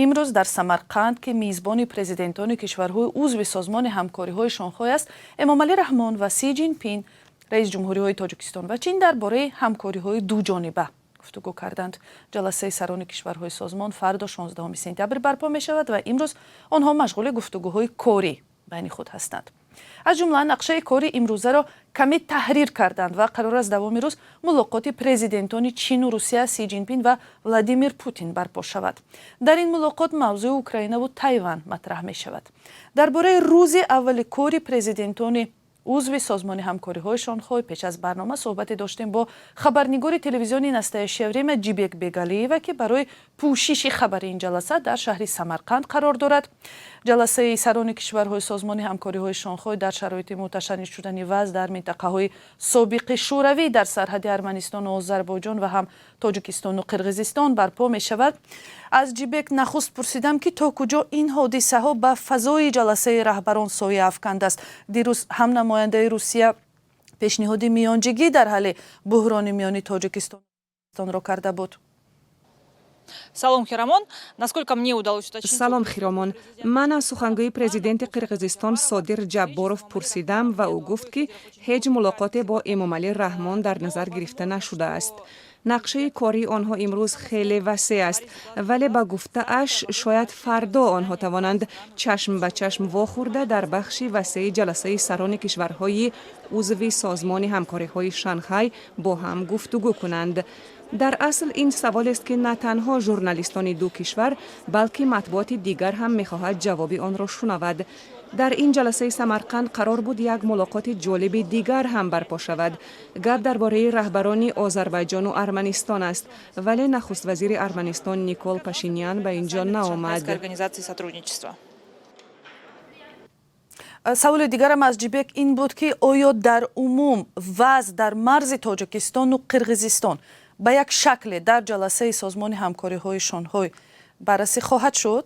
Имрӯз дар Самарқанд, ки мизбони президентони кишварҳои узви Созмони ҳамкориҳои Шонхой аст, Эмомалӣ Раҳмон ва Си Ҷинпин, раиси ҷумҳуриҳои Тоҷикистон ва Чин, дар бораи ҳамкориҳои дуҷониба гуфтугӯ карданд. Ҷаласаи сарони кишварҳои созмон фардо, 16 сентябр, барпо мешавад ва имрӯз онҳо машғули гуфтугӯҳои корӣ байни худ ҳастанд. Аз ҷумла нақшаи кори имрӯзаро каме таҳрир карданд ва қарор аст давоми рӯз мулоқоти президентони Чину Русия, Си Ҷинпин ва Владимир Путин, барпо шавад. Дар ин мулоқот мавзӯи Украинаву Тайван матраҳ мешавад. Дар бораи рӯзи аввали кори президентони узви Созмони ҳамкориҳои Шонхой пеш аз барнома суҳбате доштем бо хабарнигори телевизиони «Настоящее время» Ҷибек Бегалиева, ки барои пӯшиши хабари ин ҷаласа дар шаҳри Самарқанд қарор дорад. Ҷаласаи сарони кишварҳои Созмони ҳамкориҳои Шонхой дар шароити муташанниҷ шудани вазъ дар минтақаҳои собиқи Шӯравӣ, дар сарҳади Арманистону Озарбойҷон ва ҳам Тоҷикистону Қирғизистон барпо мешавад. Аз Ҷибек нахуст пурсидам, ки то куҷо ин ҳодисаҳо ба фазои ҷаласаи раҳбарон соя афкандааст. Дирӯз ҳам намояндаи Русия пешниҳоди миёнҷигӣ дар ҳалли буҳрони миёни Тоҷикистонро карда буд. Салом, Хирамон. Насколько мне удалось уточнить. Салом, Хиромон. Ман аз сухангӯи президенти Қирғизистон Содир Ҷабборов пурсидам ва ӯ гуфт, ки ҳеҷ мулоқоте бо Эмомалӣ Раҳмон дар назар гирифта нашудааст. Нақшаи кории онҳо имрӯз хеле васеъ аст, вале, ба гуфтааш, шояд фардо онҳо тавонанд чашм ба чашм вохӯрда, дар бахши васеи ҷаласаи сарони кишварҳои узви Созмони ҳамкориҳои Шанхай бо ҳам гуфтугӯ кунанд. Дар асл ин саволест, ки на танҳо журналистони ду кишвар, балки матбуоти дигар ҳам мехоҳад ҷавоби онро шунавад. Дар ин ҷаласаи Самарқанд қарор буд як мулоқоти ҷолиби дигар ҳам барпо шавад. Гап дар бораи раҳбарони Озарбайҷону Арманистон аст, вале нахуствазири Арманистон Никол Пашинян ба ин ҷо наомад. Организации сотрудничества. Саволи дигарам аз Ҷибек ин буд, ки оё дар умум вазъ дар марзи Тоҷикистону Қирғизистон ба як шакле дар ҷаласаи Созмони ҳамкориҳои Шонҳой баррасӣ хоҳад шуд?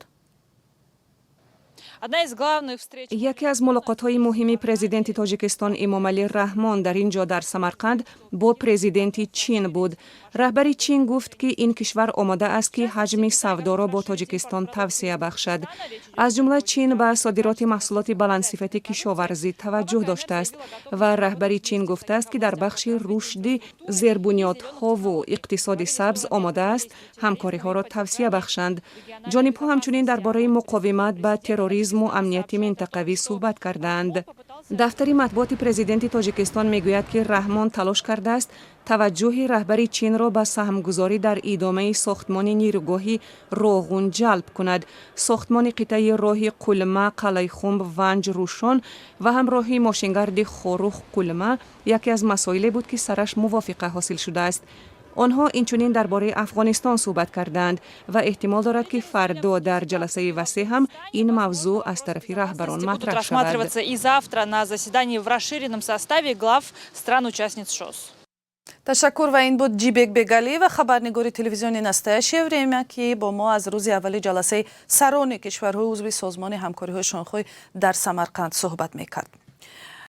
Одна из главных встреч. Яке аз мулоқотҳои муҳими президенти Тоҷикистон Эмомалӣ Раҳмон дар ин ҷо, дар Самарқанд, бо президенти Чин буд. Раҳбари Чин гуфт, ки ин кишвар омода аст, ки ҳаҷми савдоро бо Тоҷикистон тавсеа бахшад. Аз ҷумла Чин ба содироти маҳсулоти баландсифати кишоварзӣ таваҷҷӯҳ доштааст ва раҳбари Чин гуфтааст, ки дар бахши рушди зербунёдҳову иқтисоди сабз омода аст ҳамкориҳоро тавсеа бахшанд. Ҷонибҳо ҳамчунин дар бораи муқовимат ба терроризму амнияти минтақавӣ суҳбат кардаанд. Дафтари матбуоти президенти Тоҷикистон мегӯяд, ки Раҳмон талош кардааст таваҷҷӯҳи раҳбари Чинро ба саҳмгузорӣ дар идомаи сохтмони нирӯгоҳи Роғун ҷалб кунад. Сохтмони қитъаи роҳи Қулма, Қалайхумб, Ванҷ, Рӯшон ва ҳам роҳи мошингарди Хорух, Қулма яке аз масоиле буд, ки сараш мувофиқа ҳосил шудааст. Онҳо инчунин дар бораи Афғонистон суҳбат кардаанд ва эҳтимол дорад, ки фардо дар ҷаласаи васеъ ҳам ин мавзӯъ аз тарафи раҳбарон Будут матраҳ шавад. рассматриваться и завтра на заседании в расширенном составе глав стран-участниц ШОС. Ташаккур. Ва ин буд Ҷибек Бегалиева, хабарнигори телевизиони «Настоящее время», ки бо мо аз рӯзи аввали ҷаласаи сарони кишварҳои узви Созмони ҳамкориҳои Шонхой дар Самарқанд суҳбат мекард.